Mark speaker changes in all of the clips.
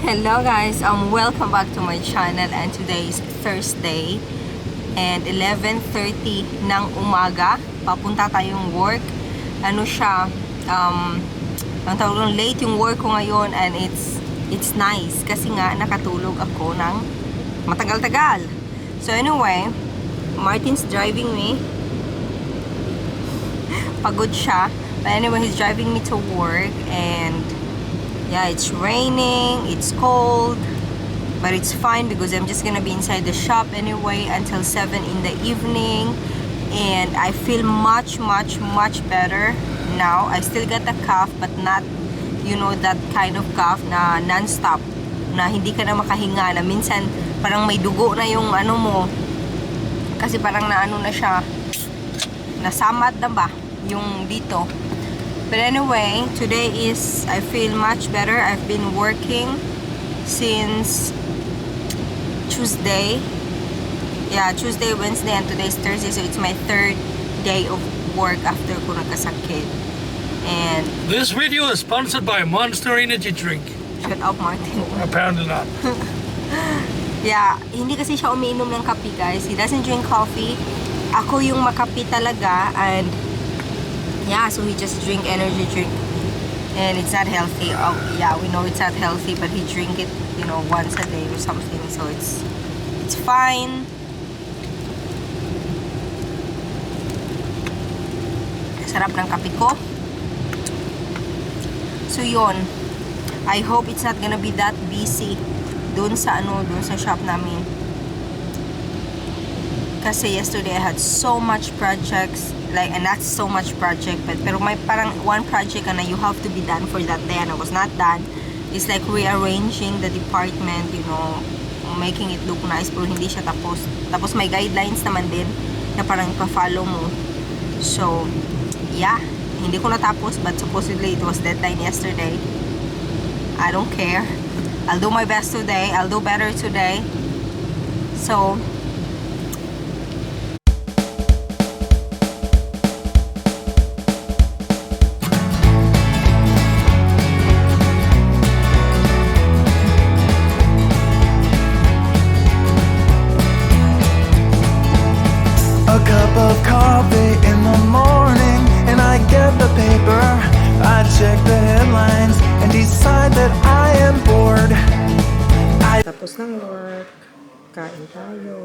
Speaker 1: Hello guys, welcome back to my channel, and today is Thursday and 11:30 ng umaga. Papunta tayong work. Ano siya, ang tawag late yung work ko ngayon, and it's nice kasi nga nakatulog ako ng matagal-tagal. So anyway, Martin's driving me. Pagod siya. But anyway, he's driving me to work, and yeah, it's raining, it's cold, but it's fine because I'm just gonna be inside the shop anyway until 7 in the evening, and I feel much better now. I still got the cough, but not, you know, that kind of cough na non-stop, na hindi ka na makahinga, na minsan parang may dugo na yung ano mo, kasi parang naano na siya, nasamad na ba yung dito. But anyway, today is, I feel much better. I've been working since Tuesday. Yeah, Tuesday, Wednesday, and today's Thursday. So it's my third day of work after ko nagkasakit. And
Speaker 2: this video is sponsored by Monster Energy Drink.
Speaker 1: shut up, Martin.
Speaker 2: Apparently not.
Speaker 1: Yeah, hindi kasi siya umiinom ng kape, guys. He doesn't drink coffee. Ako yung makape talaga, and yeah, so he just drink energy drink, and it's not healthy. Oh yeah, we know it's not healthy, but he drink it, you know, once a day or something, so it's fine. Sarap ng kape ko. So yun, I hope it's not gonna be that busy dun sa shop namin, kasi yesterday I had so much projects, like, and not so much project, but pero may parang one project na you have to be done for that day, and I was not done. It's like rearranging the department, you know, making it look nice, pero hindi siya tapos. Tapos may guidelines naman din na parang ipa-follow mo. So yeah, hindi ko natapos, but supposedly it was deadline yesterday. I don't care, I'll do my best today, I'll do better today. So
Speaker 3: a cup of coffee in the morning, and I get the paper. I check the headlines and decide that I am bored.
Speaker 1: tapos ng work, kain tayo.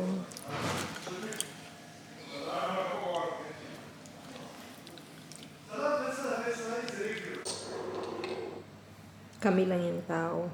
Speaker 1: Kami lang yung tao.